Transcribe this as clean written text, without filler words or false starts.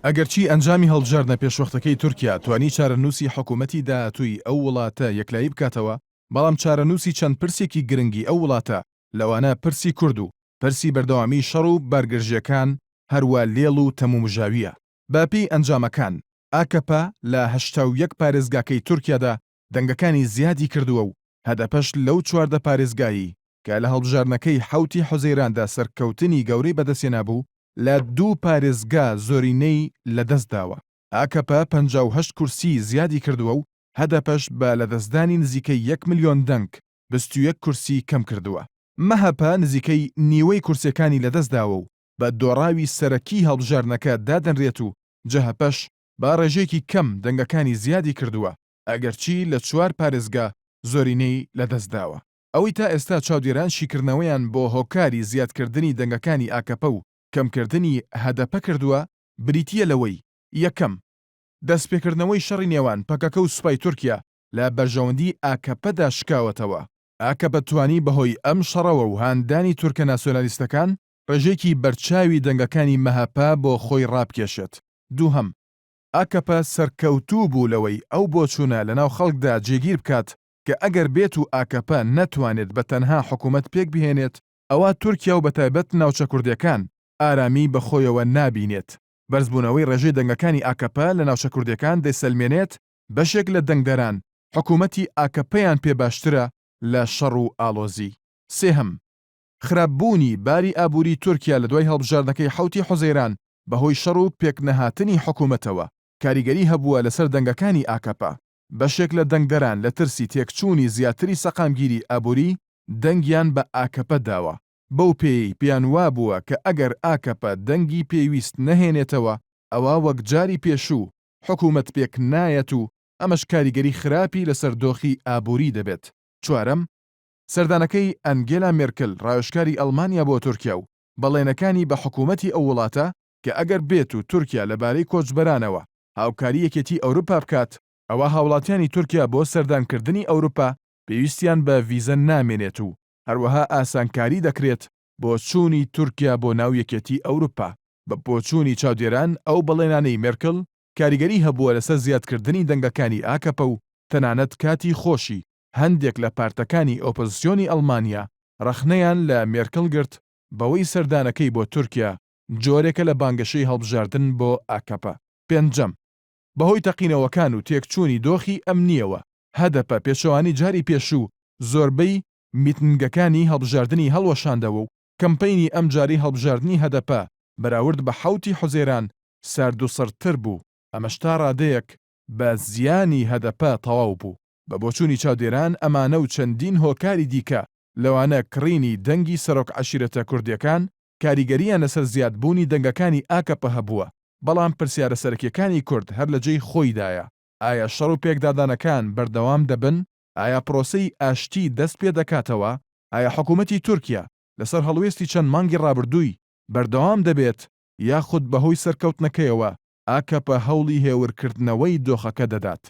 ئەگەرچی ئەنجامی هەڵبژاردنە پێشوەختەکەی تورکیا توانی چارەنووسی حکوومەتی داهاتووی ئەو وڵاتە یەکلایی بکاتەوە، بەڵام چارەنووسی چەند پرسێکی گرنگی ئەو وڵاتە، لەوانە پرسی کورد و پرسی بەردەوامیی شەڕ و بارگرژییەکان هەروا لێڵ و تەمومژاوییە. بە پێی ئەنجامەکان، ئاکەپە لە 81 پارێزگاکەی تورکیادا دەنگەکانی زیادی کردووە و هەدەپەش لەو 14 پارێزگایەی کە لە هەڵبژاردنەکەی حەوتی حوزەیراندا سەرکەوتنی گەورەی بەدەستهێنابوو، لە دوو پارێزگا زۆرینەی لەدەستداوە. ئاکەپە 58 کورسیی زیادی کردووە و هەدەپەش بە لەدەستدانی نزیکەی یەک ملیۆن دەنگ، 21 کورسی کەمکردووە. مەهەپە نزیکەی نیوەی کورسییەکانی لەدەستداوە و بە دۆڕاوی سەرەکیی هەڵبژاردنەکە دادەنرێت و جەهەپەش بە ڕێژەیەکی کەم دەنگەکانی زیادی کردووە، ئەگەرچی لە چوار پارێزگا زۆرینەی لەدەستداوە. ئەوەی تا ئێستا چاودێران شیکردنەوەیان بۆ هۆکاری زیادکردنی دەنگەکانی ئاکەپە و کەمکردنی هەدەپە کردووە، بریتییە لەوەی، یەکەم، دەستپێکردنەوەی شەڕی نێوان پەکەکە و سوپای تورکیا لە بەرژەوەندی ئاکەپەدا شکاوەتەوە. ئاکەپە توانی بەهۆی ئەم شەڕەوە و هاندانی تورکە ناسیۆنالیستەکان ڕێژەیەکی بەرچاوی دەنگەکانی مەهەپە بۆ خۆی ڕابکێشێت. دووهەم، ئاکەپە سەرکەوتوو بوو لەوەی ئەو بۆچوونە لەناو خەڵکدا جێگیر بکات کە ئەگەر بێت و ئاکەپە نەتوانێت بە تەنها حکوومەت پێک بهێنێت، ئەوا تورکیا و بەتایبەت ناوچە کوردییەکان ئارامی بە خۆیەوە نابینێت. بەرزبوونەوەی ڕێژەی دەنگەکانی ئاکەپە لە ناوچە کوردییەکان دەیسەلمێنێت بەشێک لە دەنگدەران حکوومەتی ئاکەپەیان پێ باشترە لە شەڕ و ئاڵۆزی. سێهەم، خراپبوونی باری ئابووری تورکیا لە دوای هەڵبژاردنەکەی حەوتی حوزەیران بەهۆی شەڕ و پێکنەهاتنی حکوومەتەوە، کاریگەری هەبووە لەسەر دەنگەکانی ئاکەپە. بەشێک لە دەنگدەران لە ترسی تێکچوونی زیاتری سەقامگیری ئابووری دەنگیان بە ئاکەپە داوە، بەو پێیەی پێیان وابووە کە ئەگەر ئاکەپە دەنگی پێویست نەهێنێتەوە ئەوا وەک جاری پێشوو حکوومەت پێک نایەت و ئەمەش کاریگەری خراپی لەسەر دۆخی ئابووری دەبێت. چوارەم، سەردانەکەی ئەنگێلا مێرکل ڕاوێژکاری ئەڵمانیا بۆ تورکیا و بەڵێنەکانی بە حکوومەتی ئەو وڵاتە کە ئەگەر بێت و تورکیا لەبارەی کۆچبەرانەوە هاوکاری یەکێتی ئەوروپا بکات، ئەوا هاوڵاتیانی تورکیا بۆ سەردانکردنی ئەوروپا پێویستیان بە ڤیزە نامێنێت و هەروەها ئاسانکاری دەکرێت بۆ چوونی تورکیا بۆ ناو یەکێتی ئەوروپا. بە بۆچوونی چاودێران ئەو بەڵێنانەی مێرکل کاریگەری هەبووە لەسەر زیادکردنی دەنگەکانی ئاکەپە و تەنانەت کاتی خۆشی هەندێک لە پارتەکانی ئۆپۆزسیۆنی ئەڵمانیا ڕەخنەیان لە مێرکل گرت بەوەی سەردانەکەی بۆ تورکیا جۆرێکە لە بانگەشەی هەڵبژاردن بۆ ئاکەپە. پێنجەم، بەهۆی تەقینەوەکان و تێکچوونی دۆخی ئەمنییەوە، هەدەپە پێچەوانەی جاری پێشوو زۆربەی میتنگەکانی هەڵبژاردنی هەڵوەشاندەوە و کەمپەینی ئەمجارەی هەڵبژاردنی هەدەپە بەراورد بە حەوتی حوزەیران ساردوسڕتر بوو، ئەمەش تا ڕادەیەک بە زیانی هەدەپە تەواو بوو. بە بۆچوونی چاودێران ئەمانە و چەندین هۆکاری دیکە لەوانە کڕینی دەنگی سەرۆک عەشیرەتە کوردییەکان کاریگەرییان لەسەر زیادبوونی دەنگەکانی ئاکەپە هەبووە، بەڵام پرسیارە سەرەکییەکانی کورد هەر لە جێی خۆیدایە، ئایا شەڕ و پێکدادانەکان بەردەوام دەبن؟ ئایا پرۆسەی ئاشتی دەست پێدەکاتەوە؟ ئایا حکوومەتی تورکیا لەسەر هەڵوێستی چەند مانگی ڕابردووی بەردەوام دەبێت یاخود بەهۆی سەرکەوتنەکەیەوە ئاکەپە هەوڵی هێورکردنەوەی دۆخەکە دەدات؟